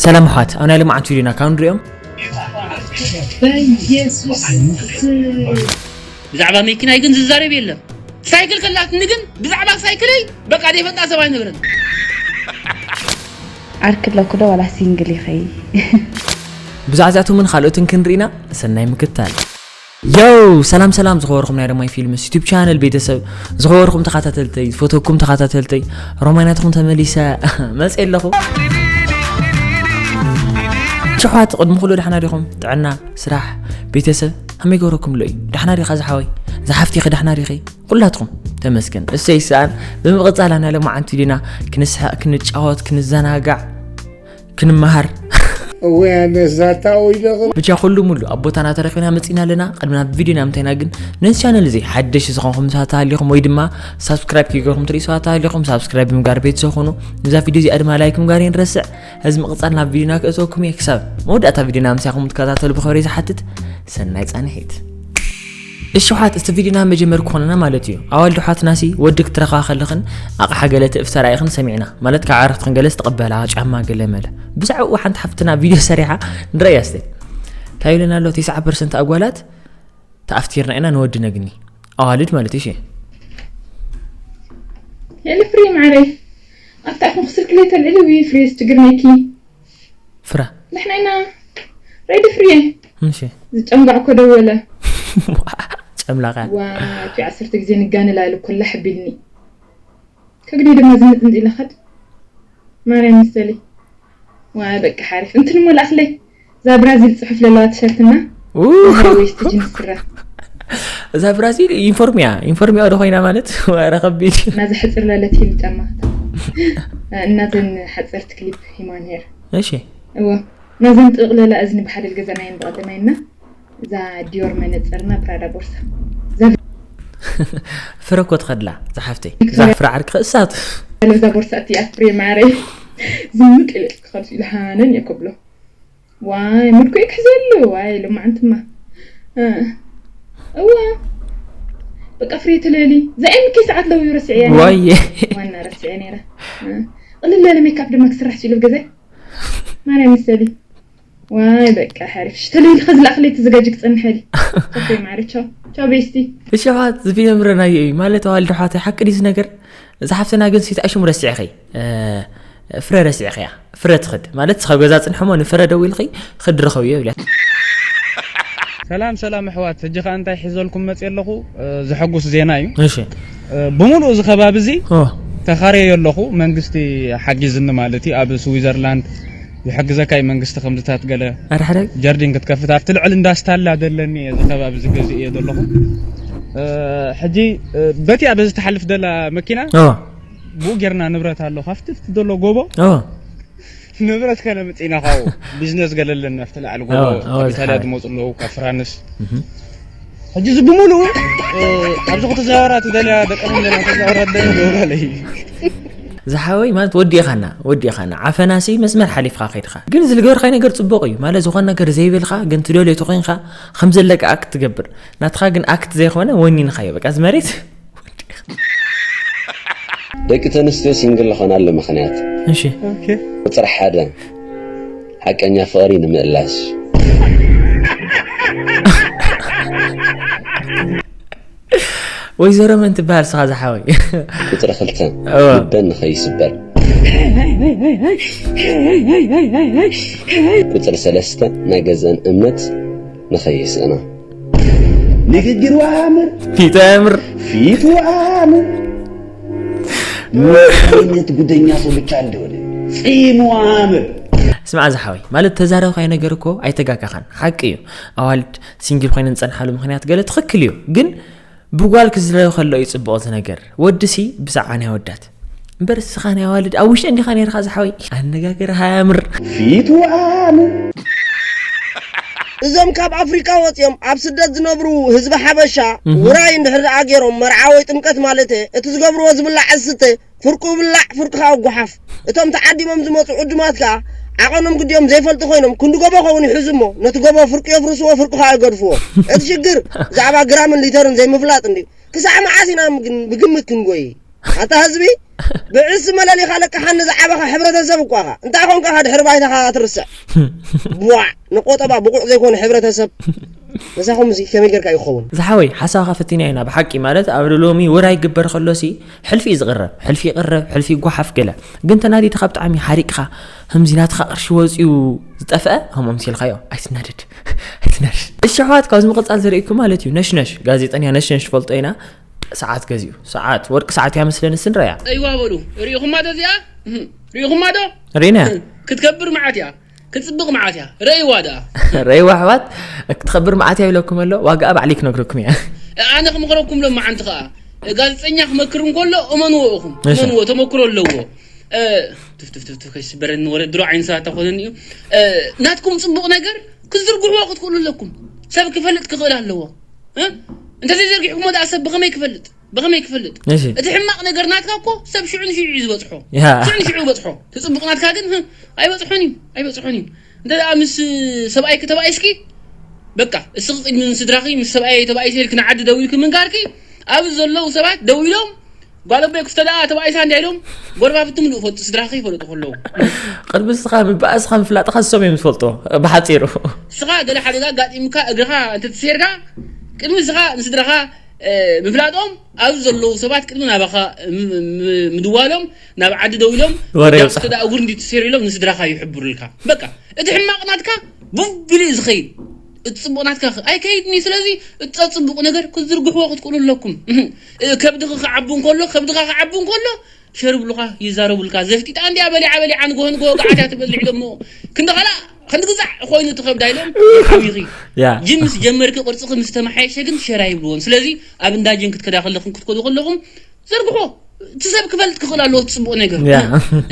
ሰላም ኣሕዋት፣ ኣብ ናይ ሎማዓንቲ ቪድዮና ካብ ንሪኦም። በኢየሱስ ስም። ብዛዕባ መኪናይ ግን ዝዛረብ የለን። ሳይክል ከላትኒ ግን ብዛዕባ ሳይክለይ በቃ ዘይፈልጣ ሰብ ኣይነበረን። ዓርኪ ኣለኩ ዶ ዋላ ሲንግል ኢኺ? ብዛዕዛቱምን ካልኦትን ክንርኢና ሰናይ ምክታል። ዮው ሰላም ሰላም ዝኸበርኩም ናይ ሮማይ ፊልምስ ዩቱብ ቻነል ቤተሰብ፣ ዝኸበርኩም ተኸታተልተይ፣ ዝፈተኩም ተኸታተልተይ፣ ሮማይ ናትኩም ተመሊሰ መፅእ ኣለኹ። ሽሕዋት ቅድሚ ኩሉ ዳሕና ዲኹም? ጥዕና፣ ስራሕ፣ ቤተሰብ ከመይ ገበረኩም ኣሎ እዩ? ዳሕና ዲኻ ዝሓወይ? ዝሓፍቲኺ ዳሕና ዲኺ? ኩላትኩም ተመስገን። እሰይ ሰኣን ብምቕፃል ናይ ሎማዓንቲ ዲና ክንስሕቕ፣ ክንጫወት፣ ክንዘናጋዕ፣ ክንመሃር። እወ ኣነስ ዛታ ወይ ደቕ ብቻ ኩሉ ሙሉ ኣብ ቦታና ተረኺብና መፂና ኣለና። ቅድሚ ናብ ቪድዮና ምንታይና ግን ነዚ ቻነል እዚ ሓደሽ ዝኾንኩም ሰባት ተሃሊኹም ወይ ድማ ሳብስክራይብ ከይገርኩም ትርኢ ሰባት ተሃሊኹም ሳብስክራይብ ብምጋር ቤተሰብ ኹኑ። ንዛ ቪድዮ እዚኣ ድማ ላይክ ምጋር ይንረስዕ። እዚ ምቕፃል ናብ ቪድዮና ክእተወኩም እየ። ክሳብ መወዳእታ ቪድዮና ምሳኹም ትከታተሉ ብኽብሪ ዝሓትት ሰናይ ፃንሒት። እሺ ኣሕዋት፣ እቲ ቪድዮና መጀመር ክኾነና ማለት እዩ። ኣዋልድ ኣሕዋትናሲ ወዲ ክትረኽባ ከለኽን ኣቕሓ ገለ ትእፍተራ ኢኽን ሰሚዕና። ማለት ካብ ኣዕርኽትኽን ገለ ዝተቐበላ ጫማ ገለ መለ። ብዛዕባኡ ሓንቲ ሓፍትና ቪድዮ ሰሪሓ ንረእያ እስቲ። እንታይ ኢለን ኣሎ? ተስዓ ፐርሰንት ኣጓላት ተኣፍቲርና ኢና ንወዲ ነግኒ። ኣዋልድ ማለት እዩ። እሺ። ልዕሊ ፍሬ ማዕረይ ኣብታ ኢኹም ክስልክለይ ተልዕሊ ውይ ፍሬ ዝችግር ነይኪ ፍረ ንሕና ኢና ሬዲ ፍሬ እሺ። ዝጨንጓዕ ኮ ደወለ ጨምላቃ ዋ እቲ ዓሰርተ ግዜ ንጋንል ኣሉ ኮላ ሕቢልኒ ከግኒ ድማ ዝንጥንጥ ኢላ ኸድ ማርያም ምሰሊ ዋ በቃ ሓሪፍ እንትን እሞ ላእኽለይ እዛ ብራዚል ፅሑፍ ለለዋ ቲሸርትና ኡ፣ ወይስቲ ጅንስ ስረ እዛ ብራዚል ኢንፎርሚያ ኢንፎርሚያ ወደ ኮይና ማለት ወረ ከቢድ። ናዚ ሕፅር ለለት ሂል ጫማ እናዘን ሓፀርቲ ክሊፕ ሂማን ሄር እሺ። እዎ ናዘን ጥቕለላ እዝኒ ብሓደል ገዛናየን ብቐደማይና እዛ ዲዮር መነፅርና ፕራዳ ቦርሳ እዛ ፍረ እኮ ትኸድላ ዝሓፍተይ እዛ ፍረ ዓርኪ እሳት ለዛ ቦርሳ እቲኣ ፍሬ ማረይ ዝምቅ ኢለ ክኸልሱ ኢልሃነን እየ ከብሎ ዋይ ሙድኩ ክሕዘሉ ዋይ ልማዓንትማ እ፣ እዋ በቃ ፍሬ ትለሊ ዘአምኪ ሰዓት ለው ረስዕያ ዋየ ዋና ረስዐ ነይረ እ፣ ቅልል ያለ ሜካፕ ድማ ክስራሕ ሲሉ ገዛይ ማርያም ምሰሊ ዋይ በቃ ሓሪፍ ሽተለይ ከዝላእክለይ ተዘጋጅ ክፀንሐሊ ኦኬ ማሪ ቻው ቻው ቤስቲ እሸፋት ዝፊ የምረናዮ እዩ ማለት ኣዋልድ ሓተይ ሓቂ ዲስ ነገር እዛ ሓፍትና ግን ሲት ኣሽሙ ረሲዕኸይ ፍረ ረሲዕኸያ ፍረ ትኽድ ማለት ካብ ገዛ ፅንሕሞ ንፍረ ደው ኢልኺ ክድረኸው እዮ ብልያ ሰላም ሰላም ኣሕዋት፣ ሕጂ ኸኣ እንታይ ሒዘልኩም መጽእ ኣለኹ? እ፣ ዘሐጉስ ዜና እዩ። እሺ እ፣ ብምሉእ እዚ ከባቢ እዚ ኦ ተኻርየ ኣለኹ። መንግስቲ ሓጊዝኒ ማለት እዩ። ኣብ ስዊዘርላንድ ይሕግዘካ እዩ መንግስቲ ከምዝታት ገለ ኣድሓደ ጀርዲን ክትከፍት ኣብቲ ልዕሊ እንዳ ስታላ ዘለኒ እየ እዚ ከባቢ እዚ ገዚእ እየ ዘለኹ። እ፣ ሕጂ እ፣ በቲኣ በዚ ትሓልፍ ዘላ መኪና ኦ ብኡ ጌርና ንብረት ኣሎ ካብቲ ፍቲ ዘሎ ጎቦ ኦ ንብረት ከነምፅእ ኢና ካብኡ ቢዝነስ ገለለና ኣብቲ ላዕሊ ጎቦ ኣዎ፣ ኣዎ፣ ካብ ኢታልያ ዝሓ- ዝመፁ ኣለዉ ካብ ፍራንስ እህ። ሕጂ እዚ ብምሉኡ እ፣ ኣብዚ ክትዛወራ ትደልያ ደቂ ኣንስትዮ ክትዛወራ ትደልያ ደውላለይ ዝሓወይ ማለት ወዲእኻና ወዲእኻና ዓፈናሲ መስመር ሓሊፍካ ከይድካ ግን ዝልገበርካይ ነገር ፅቡቅ እዩ ማለት ዝኾነ ነገር ዘይብልካ ግን ትደልዮ ተኮይንካ ከም ዘለካ ኣክት ትገብር ናትኻ ግን ኣክት ዘይኮነ ወኒንካዮ በቃ እዚ መሬት ደቂ ተንስትዮ ሲንግል ዝኾናሉ ምኽንያት እሺ ቁፅሪ ሓደ ሓቀኛ ፍቕሪ ንምእላሽ ወይዘሮ መን ትበሃል ስኻ ዝሓወይ ቁፅሪ ክልተ እወ። ልበን ንኸይስበር ቁፅሪ ሰለስተ ናይ ገዘን እምነት ንኸይስእና ንግግሩ ኣምር ፊት ኣምር ፊቱ ኣምር ነት ጉደኛ ሰው ብቻ እንደሆነ ፂሙ ኣምር ስምዓ ዝሓወይ ማለት ተዛረብካይ ነገር እኮ ኣይተጋጋኻን ሓቂ እዩ ኣዋልድ ሲንግል ኮይነን ዝፀንሓሉ ምክንያት ገለ ትኽክል እዩ ግን ብጓል ክዝረብ ከሎ እዩ ፅቡቕ እዚ ነገር ወዲ ሲ ብዛዕባ ናይ ወዳት እምበር ስኻ ናይ ኣዋልድ ኣብ ውሽጢ እንዲኻ ነርካ ዝሓወይ ኣነጋገር ሃያምር ፊቱ ኣምር እዞም ካብ ኣፍሪቃ ወፂኦም ኣብ ስደት ዝነብሩ ህዝቢ ሓበሻ ውራይ እንድሕር ደኣ ገይሮም መርዓ ወይ ጥምቀት ማለት እቲ ዝገብርዎ ዝብላዕ ዝስተ ፍርቁ ብላዕ ፍርቁ ከዓ ጓሓፍ እቶም ተዓዲሞም ዝመፁ ዕዱማት ከዓ ዓቐኖም ግዲኦም ዘይፈልጡ ኮይኖም ክንዲ ጎቦ ከውን ይሕዙ እሞ ነቲ ጎቦ ፍርቁ የፍርስዎ ፍርቁ ከዓ ይገድፍዎ እቲ ሽግር ብዛዕባ ግራምን ሊተርን ዘይምፍላጥ እንድዩ ክሳዕ መዓስ ኢና ግን ብግምት ክንጎይ ኣታ ህዝቢ፣ ብዕስ መለሊኻ ለቅሓኒ ዝዓበኻ ሕብረተሰብ እኳ ኢኻ። እንታይ ኾንካ ኢኻ ድሕሪ ባይታኻ ትርስዕ? ቧዕ! ንቆጠባ ብቑዕ ዘይኮነ ሕብረተሰብ። ምሳኹም እዚ ከመይ ጌርካ ይኸውን? ዝሓወይ፣ ሓሳብኻ ፈቲና ኢና ብሓቂ። ማለት ኣብ ሎሚ ውራይ ይግበር ከሎሲ ሕልፊ እዩ ዝቕረብ። ሕልፊ ይቕረብ፣ ሕልፊ ይጓሓፍ ገለ። ግን ተናዲድካ ብጣዕሚ ሓሪቅካ፣ ከምዚ ናትካ ቅርሺ ወፂኡ ዝጠፍአ፣ ከምኦም ሲልካዮ። ኣይትናደድ። ኣይትናደድ። እሺ ኣሕዋት፣ ካብዚ ምቕጻል ዘርእየኩም ማለት እዩ። ነሽነሽ፣ ጋዜጠኛ ነሽነሽ ፈልጦ ኢና። ሰዓት ገዚኡ። ሰዓት፣ ወርቂ ሰዓት እያ መስለኒ፣ ስንረያ። እይዋ በሉ። ርኢኹማ ዶ እዚኣ? እህ፣ ርኢኹማ ዶ? ርኢና። ክትከብር መዓት እያ። ክትጽብቕ መዓት እያ። ረእይዋ ደኣ። ረእይዋ ኣሕዋት፣ ክትኸብር መዓት እያ ኢለኩም ኣሎ። ዋጋኣ ባዕለይ ክነግረኩም እያ። ኣነ ክምኽረኩም ሎማዓንቲ ከኣ። ጋዜጠኛ ክመክር እንከሎ እመንዎ ኢኹም። እሺ። እመንዎ፣ ተመክሮ ኣለዎ። እ፣ ትፍ፣ ትፍ፣ ትፍ፣ ትፍ፣ ከይስበረኒ ወረ ድሮ ዓይኒ ሰባት ተኾነኒ እዩ። እ፣ ናትኩም ጽቡቕ ነገር ክትዝርግሕዎ ክትክእሉ ኣለኩም። ሰብ ክፈልጥ ክኽእል ኣለዎ። እ? እንተዘይዘርጊሕኩሞ ደኣ ሰብ ብኸመይ ክፈልጥ? ብኸመይ ክፈልጥ? እሺ። እቲ ሕማቕ ነገር ናትካ እኮ ሰብ ሽዑ ንሽዑ እዩ ዝበጽሖ። ያ። ሽዑ ንሽዑ ይበጽሖ። እቲ ጽቡቕ ናትካ ግን፣ ህ፣ ኣይበጽሖን እዩ። ኣይበጽሖን እዩ። እንተ ደኣ ምስ ሰብኣይኪ ተባኢስኪ፣ በቃ፣ እስኺ ቅድሚ ንስድራኺ ምስ ሰብኣይ ተባኢሰ ኢልኪ ንዓዲ ደዊልኪ ምንጋርኪ፣ ኣብዚ ዘለዉ ሰባት ደው ኢሎም፣ ጓል ኣቦይ ክስተ ደኣ ተባኢሳ እንድያ ኢሎም፣ ጎረባብቲ ምሉእ ይፈልጡ፣ ስድራኺ ይፈልጡ ከለዉ። ቅድሚ ንስኻ ምባእስኻ ምፍላጥኻ ንሶም እዮም ዝፈልጡ፣ ብሓጺሩ። ንስኻ ገለ ሓደጋ ኣጋጢሙካ እግርኻ እንተተሰይርካ፣ ቅድሚ ንስኻ ንስድራኻ፣ እ፣ ምፍላጦም፣ ኣብዚ ዘለዉ ሰባት ቅድሚ ናባኻ ም-፣ ም-፣ ምድዋሎም፣ ናብ ዓዲ ደው ኢሎም፣ ወረ "ጃክ የብጽሕ። ተዳ እግሩ እንዲ ተሰይሩ" ኢሎም ንስድራኻ ይሕብሩልካ። በቃ፣ እቲ ሕማቕ ናትካ ቡብ ኢሉ እዩ ዝኸይድ። እቲ ጽቡቕ ናትካ ኸ ኣይከይድን እዩ። ስለዚ፣ እቲ ጸጽቡቕ ነገር ክትዝርግሕዎ ክትክእሉ ኣለኩም። እ፣ ከብድኺ ክዓቢ እንከሎ፣ ከብድኻ ክዓቢ እንከሎ፣ ሸርብሉኻ፣ ይዛረቡልካ። ዘፍጢጣ እንድያ በሊዓ በሊዓ ንግሆ ንግሆ ገዓት እያ ትበልዕ ደሞ። ክንዲ ኻልኣ፣ ክንዲ ግዛዕ ኮይኑ ትኸብዳ ኢሎም ይሓውዩኺ። ያ። ጅም ምስ ጀመርኪ ቅርጽኺ ምስ ተመሓየሸ ግን ሸር ኣይብልዎን። ስለዚ ኣብ እንዳ ጅም ክትከዳ ከለኹም ክትከዱ ከለኹም ዘርግሖ። እቲ ሰብ ክፈልጥ ክኽእል ኣለዎ እቲ ጽቡቕ ነገር። ያ።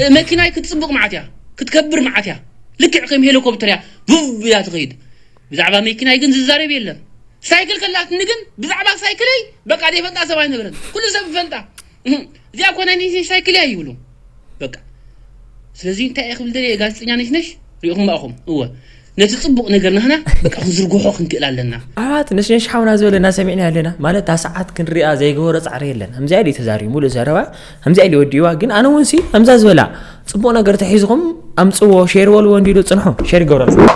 እ፣ መኪናይ ክትጽብቕ መዓት እያ። ክትከብር መዓት እያ። ልክዕ ከም ሄሊኮፕተር እያ። ቡብ ኢላ ትኸይድ። ብዛዕባ መኪናይ ግን ዝዛረብ የለን። ሳይክል ከላትኒ ግን ብዛዕባ ሳይክለይ በቃ ዘይፈልጣ ሰብ ኣይነበረን። ኩሉ ሰብ ይፈልጣ። እህ፣ እዚኣ እኮ ናይ ነሽነሽ ሳይክል እያ ይብሉ። በቃ። ስለዚ እንታይ እየ ክብል ደልየ ጋዜጠኛ ነሽነሽ? ሪኢኹም ኣኹም። እወ። ነቲ ጽቡቕ ነገር ናህና በቃ ክንዝርግሖ ክንክእል ኣለና። ኣሕዋት ነሽነሽ ሓውና ዝበለና ሰሚዕና ኣለና። ማለት እታ ሰዓት ክንሪኣ ዘይገበሮ ጻዕሪ የለን። ከምዚኣ ድዩ ተዛሪቡ ሙሉእ ዘረባ? ከምዚኣ ኢሉ ወዲእዋ። ግን ኣነ እውን ሲ ከምዛ ዝበላ ጽቡቕ ነገር ተሒዝኹም ኣምጽዎ፣ ሼር በልዎ እንዲሉ ጽንሑ። ሼር ይገብረልኩም።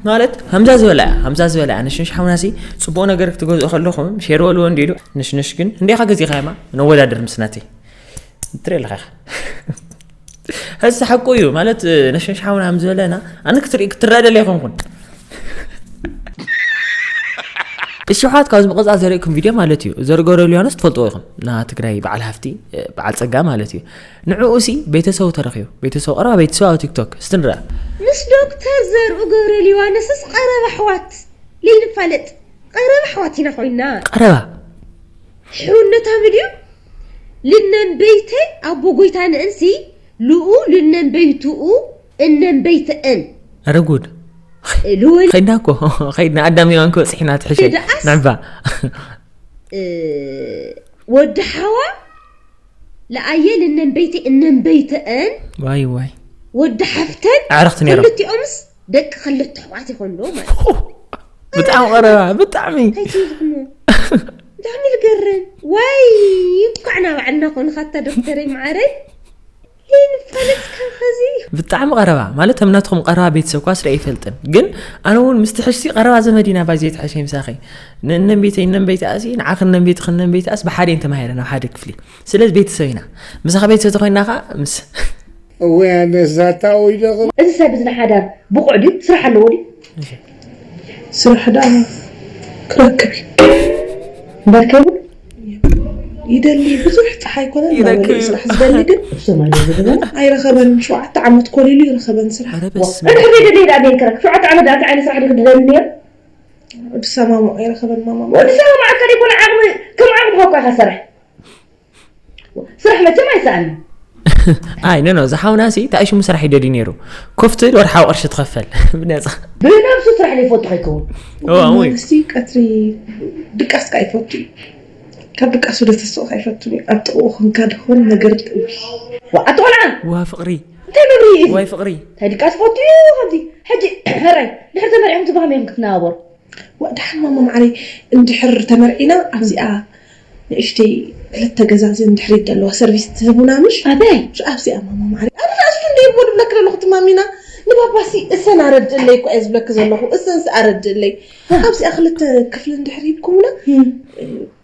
ማለት፣ ሃምዛ ዝበላ እያ፣ ሃምዛ ዝበላ እያ። ነሽነሽ ሓውናሲ፣ ጽቡቕ ነገር ክትገዝኡ ከለኹም፣ ሼር በልዎ እንዲሉ፣ ነሽነሽ ግን፣ እንዲኻ ገዚእኻዮማ? ነወዳድር ምስ ናተይ። ትርኢ ኣለኻ ኢኻ። እዚ ሓቁ እዩ። ማለት፣ ነሽነሽ ሓውና ሃም ዝበለና፣ ኣነ ክትርኢ፣ ክትረዳ ኣይኮንኩን። እሺ፣ ኣሕዋት፣ ካብዚ ምቕጻል ዘርእየኩም ቪድዮ ማለት እዩ። ዘርገ ወረልዮሃንስ ትፈልጥዎ ኢኹም። ና ትግራይ በዓል ሃፍቲ፣ በዓል ጸጋ ማለት እዩ። ንዕኡ ሲ ቤተሰቡ ተረኺቡ። ቤተሰቡ፣ ቀረባ ቤተሰቡ ኣብ ቲክቶክ። እስቲ ንርኣ። ምስ ዶክተር ዘርኡ ገብረ ሊዋነስስ ቀረባ ኣሕዋት ለይንፋለጥ። ቀረባ ኣሕዋት ኢና ኮይና። ቀረባ። ሕውነታም ድዩ? ልነንበይተ ኣቦ ጎይታ ንእንሲ ልኡ ልነንበይትኡ እነንበይተእን። ኣረ ጉድ። ልወል- ኸይድና እኮ፣ ኸይድና። ኣዳም ሔዋን ክበጽሕ ኢና ትሕሸ። ደኣስ- ንዕባ። እ፣ ወዲ ሓዋ ለኣየ ልነንበይቲ እነንበይተእን። ዋይ፣ ዋይ። ወዲ ሓፍተን ኣዕርኽቲ ነይሮም። ክልቲኦምስ ደቂ ክልተ ኣሕዋት ይኾኑ ማለት። ብጣዕሚ ቀረባ፣ ብጣዕሚ። እንታይ ትብልኩሞ? ብጣዕሚ ልገርም። ዋይ፣ እንኳዕ ናባዕልና ኮንኻ እታ ዶክተረይ መዓረይ። ይንፋለጥካ ኸዚ። ብጣዕሚ ቀረባ፣ ማለት ከም ናትኩም ቀረባ ቤተሰብ ኳስ ርአ ኣይፈልጥን። ግን ኣነ እውን ምስ ትሕሽሲ ቀረባ ዘመድ ኢና ባይ ዘይትሕሸይ ምሳኺ። ንእነን ቤተይ፣ እነን ቤተኣሲ፣ ንዓኽን እነን ቤትኽን እነን ቤተኣስ ብሓደ እየን ተማሂረን ኣብ ሓደ ክፍሊ። ስለዚ ቤተሰብ ኢና። ምሳኻ ቤተሰብ ተኾይንና ኸዓ ምስ እወ፣ ኣነ ዛታ ወይ ደቕ- እዚ ሰብ እዚ ንሓዳር ብቑዕ ድዩ? ስራሕ ኣለዎ ድዩ? እሺ። ስራሕ ደኣ ክረክብ እዩ። እምበር ከይብሉ? ይደሊ፣ ብዙሕ ጸሓይ ኮነ ይረክብ እናበለ እዩ እዩ። ስራሕ ዝደሊ፣ ግን እሱ ማለት ዝደሊ ኣይረኸበን። ሸውዓተ ዓመት ኮሊሉ ይረኸበን ስራሕ። ኧረ በስመ ኣብ። ሕድሕድ ደሊ ደኣ ደይ ክረክብ። ሸውዓተ ዓመት ደኣ እንታይ ዓይነት ስራሕ ድዩ ክደሊ ነይሩ? ወዲ ሰማሙ ኣይረኸበን ማማ። ወዲ ሰማሙ ኣካ ደይኮነ ዓቕሚ፣ ከም ዓቕምኻ እኳ ኢኻ ሰርሕ። ስራሕ መቸም ኣይሰኣንን። ኣይ፣ ኖ፣ ኖ፣ ዝሓውና ሲ፣ እንታይ ሽሙ ስራሕ ይደሊ ነይሩ? ኮፍ ትብል ወርሓዊ ቅርሺ ትኸፈል። ብነጻ። ብነብሱ ስራሕ ዘይፈቱ ከይከውን። ኦ፣ ኣሞይ። እስቲ ቀትሪ ድቃስ ከኣ ይፈቱ እዩ። ካብ ድቃሱ ደተስኦ ከኣ ይፈቱ እዩ። ኣብ ጥቕኡ ኮንካ ድኾን ነገር ትእዊ። ዋ፣ ኣቲ ቆልዓ! ዋ፣ ፍቕሪ። እንታይ መብርሂ እዩ? ዋይ፣ ፍቕሪ። እንታይ ድቃስ ፈቱ እዩ ከምዚ? ሕጂ፣ ሕራይ፣ ድሕሪ ተመርዒኹም ትብሃም እዮም ክትነባበሩ። ዋ፣ ደሓን ማማ መዓረይ፣ እንድሕር ተመርዒና ኣብዚኣ ንእሽተይ ክልተ ገዛዝን ድሕሪት ዘለዋ ሰርቪስ ትህቡና ምሽ? ኣበይ? ኣብዚኣ ማማ ማዕሪ ኣነ ኣሱ እንደ ይቦ ድብለክ ዘለኹ ትማሚና ንባባሲ እሰን ኣረድእለይ እኮ እየ ዝብለክ ዘለኹ። እሰንስ ኣረድእለይ ኣብዚኣ ክልተ ክፍልን ድሕሪ ሂብኩምና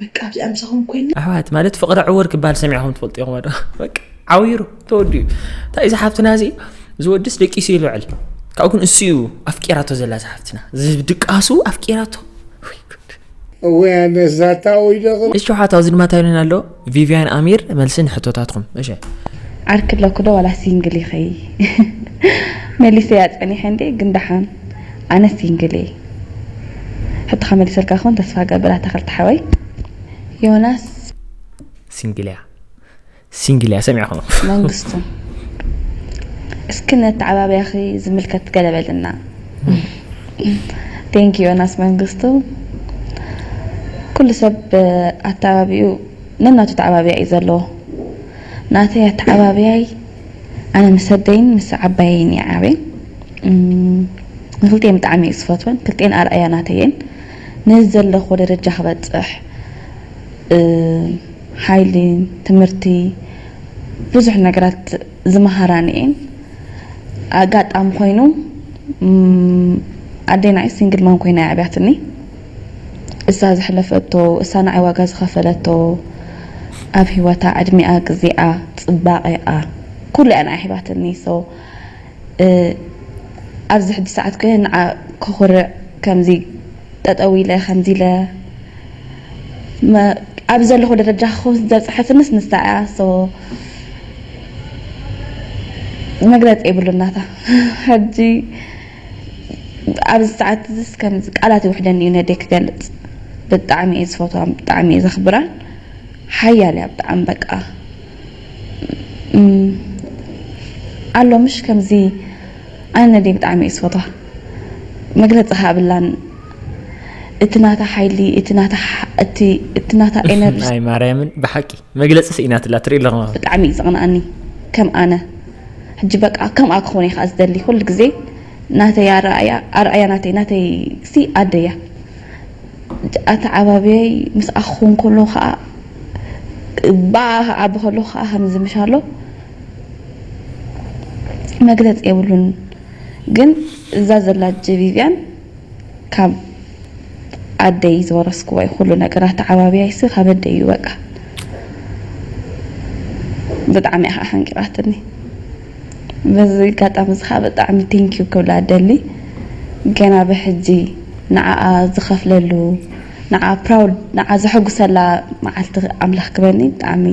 በቃ ኣብዚኣ ምሳኹም ኮይና ኣሕዋት ማለት ፍቕሪ ዕውር ክበሃል ሰሚዕኹም ትፈልጡ ኢኹም ዶ? በቃ ዓዊሩ ተወዲኡ። እንታይ እዚ ሓፍትና እዚ ዝወድስ ደቂሱ ይልዕል። ካብኡ ግን እሱ እዩ ኣፍቂራቶ ዘላ እዛ ሓፍትና። ዝድቃሱ ኣፍቂራቶ። ወይ ጉድ። እወ ኣነስ ዛታ ወይ ደቕ እሺ ሓታ ኣብዚ ድማ እንታይ ኣሎ? ቪቪያን ኣሚር መልሲ ንሕቶታትኩም። እሺ። ዓርኪ ኣለኩ ዶ ዋላ ሲንግል ኢኺ? መሊሰያ ጸኒሐ እንዴ ግን ደሓን ኣነ ሲንግል እየ። ሕቶ ከመሊሰልካ ክኾን ተስፋ ገብር ኣታ ክልተ ሓወይ ዮናስ ሲንግል እያ ሲንግል እያ ሰሚዕኹም መንግስቱ እስኪ ነተዓባብያኺ ዝምልከት ገለ በልና Thank you ዮናስ መንግስቱ ኩሉ ሰብ ኣተዓባቢኡ ነናቱ ተዓባብያ እዩ ዘለዎ ናተይ ኣተዓባብያይ ኣነ ምስ ኣደይን ምስ ዓባየይን እየ ዓብየ ንክልቲኤን ብጣዕሚ እየ ዝፈትወን ክልቲኤን ኣርኣያ ናተይ እየን ነዚ ዘለኽዎ ደረጃ ክበፅሕ ሓይሊ ትምህርቲ ብዙሕ ነገራት ዝመሃራኒ እየን ኣጋጣሚ ኮይኑ ኣደይ ንዓይ ሲንግል ማም ኮይና እያ ኣዕብያትኒ እሳ ዘሕለፈቶ እሳ ንዓይ ዋጋ ዝኸፈለቶ ኣብ ሂወታ ዕድሚኣ ግዜኣ ፅባቐኣ ኩሉ እያ ንዓይ ሂባትኒ so ኣብዚ ሕጂ ሰዓት ኮይነ ንዓ ከኹርዕ ከምዚ ጠጠው ኢለ ከምዚ ኢለ ኣብ ዘለኹ ደረጃ ክኹን ዘብፅሐትንስ ንሳ እያ so መግለፂ የብሉ እናታ ሕጂ ኣብዚ ሰዓት እዚስ ከምዚ ቃላት ይውሕደኒ እዩ ነደይ ክገልፅ ብጣዕሚ እየ ዝፈትዋን ብጣዕሚ እየ ዘኽብራን ሓያል እያ ብጣዕሚ በቃ ኣሎ ምሽ ከምዚ ኣነ ነደይ ብጣዕሚ እየ ዝፈትዋ መግለፂ ከብላን እቲ ናታ ሓይሊ እቲ ናታ እቲ ናታ ኤነርጂ ኣይ ማርያምን ብሓቂ መግለፂ ስኢናትላ ትርኢ ኣለኹ ብጣዕሚ እዩ ዘቕንኣኒ ከም ኣነ ሕጂ በቃ ከምኣ ክኾነ እየ ከዓ ዝደሊ ኩሉ ግዜ ናተይ ኣርኣያ ኣርኣያ ናተይ ናተይ ሲ ኣደያ ኣተዓባብያይ ምስኣ ክኸውን ከሎ ከዓ ብኣ ክዓቢ ከሎ ከዓ ከምዚ ምሽ ኣሎ መግለፂ የብሉን ግን እዛ ዘላ ጀቪቪያን ካብ ኣደይ ዝወረስክዎ እዩ ኩሉ ነገር ኣተዓባብያይሲ ካብ ኣደይ እዩ በቃ ብጣዕሚ እያ ከዓ ሓንቂቓትኒ በዚ ኣጋጣሚ እዚ ከዓ ብጣዕሚ ቴንኪዩ ክብላ ደሊ ገና ብሕጂ ንዓኣ ዝኸፍለሉ ንዓ ፕራውድ ንዓ ዘሐጉሰላ መዓልቲ ኣምላኽ ክበኒ ብጣዕሚ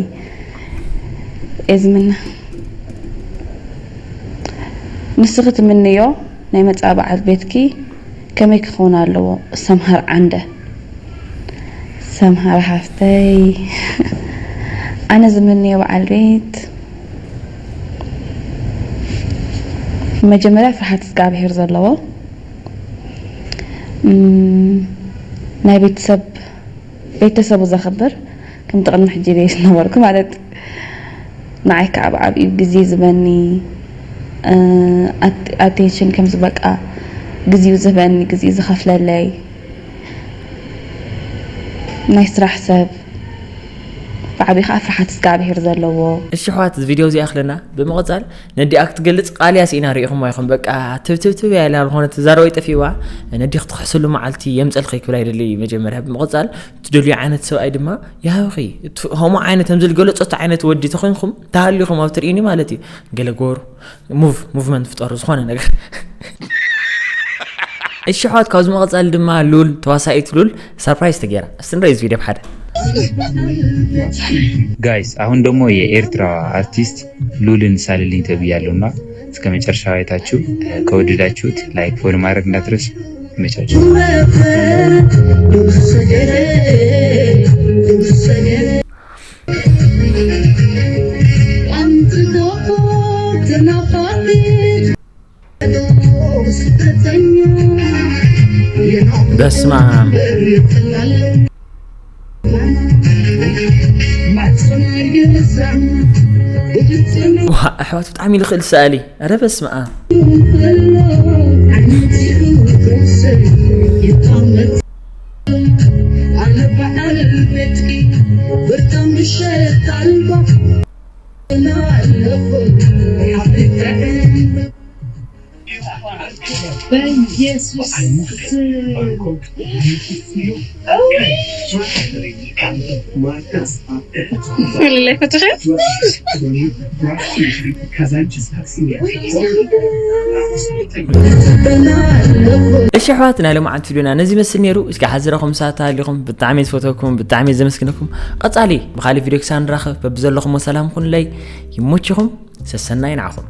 እየ ዝምነ ንስኺ ትምንዮ ናይ መጻ በዓል ቤትኪ ከመይ ክኸውን ኣለዎ ሰምሃር ዓንደ ሰምሃር ሓፍተይ ኣነ ዝምንዮ በዓል ቤት መጀመርያ ፍርሃት እግዚኣብሄር ዘለዎ ናይ ቤተሰብ ቤተሰቡ ዘኽብር ከምቲ ቅድሚ ሕጂ ደይ ዝነበርኩ ማለት ንዓይ ከዓ ብዓብዩ ግዜ ዝበኒ ኣቴንሽን ከምዚ በቃ ግዜኡ ዝህበኒ ግዜኡ ዝኸፍለለይ ናይ ስራሕ ሰብ ብዓብዩ ከዓ ፍርሓት እግዚኣብሄር ዘለዎ እሺ ኣሕዋት እዚ ቪድዮ እዚ ይኣኽለና ብምቕፃል ነዲኣ ክትገልፅ ቃል እያ ስኢና ርኢኹማ ኢኹም በቃ ትብትብትብ እያ ኢላ ዝኾነ ትዛረቦ ይጠፊእዋ ነዲ ክትኽሕስሉ መዓልቲ የምፀልኺ ክብላ ይደሊ መጀመርያ ብምቕፃል ትደልዩ ዓይነት ሰብኣይ ድማ ይሃብኺ ከምኡ ዓይነት ከም ዝልገለፆ እቲ ዓይነት ወዲ ተኾይንኩም ተሃልዩኹም ኣብ ትርእኒ ማለት እዩ ገለ ጎሩ ሙቭ ሙቭመንት ፍጠሩ ዝኾነ ነገር እሺ ኣሕዋት ካብዚ መቐፃሊ ድማ ሉል ተዋሳኢት ሉል ሰርፕራይዝ ተገይራ እስቲ ንረይ እዚ ቪድዮ ሓደ ጋይስ አሁን ደግሞ የኤርትራ አርቲስት ሉልን ሳልልኝ ተብያለሁ እና እስከ መጨረሻው አይታችሁ ከወደዳችሁት ላይክ ፎሎ ማድረግ እንዳትረሱ ይመቻችሁ በስመ ኣብ ኣሕዋት ብጣዕሚ ልኽእል ሰኣሊ ኣረ በስመ ኣብ በኢየሱስ ስም። ወለላይ ፈትሐ። እሺ ኣሕዋት፣ ናይ ሎማዓንቲ ቪድዮና ነዚ ይመስል ነይሩ። እስኪ ሓዚረኹም ሰዓት ሃሊኹም ብጣዕሚ ዝፈተኩም፣ ብጣዕሚ ዘመስግነኩም። ቀጻሊ ብኻሊእ ቪድዮ ክሳብ ንራኸብ በብዘለኹም ሰላም ኩኑለይ። ይሞችኹም። ሰሰናይ ንዓኹም።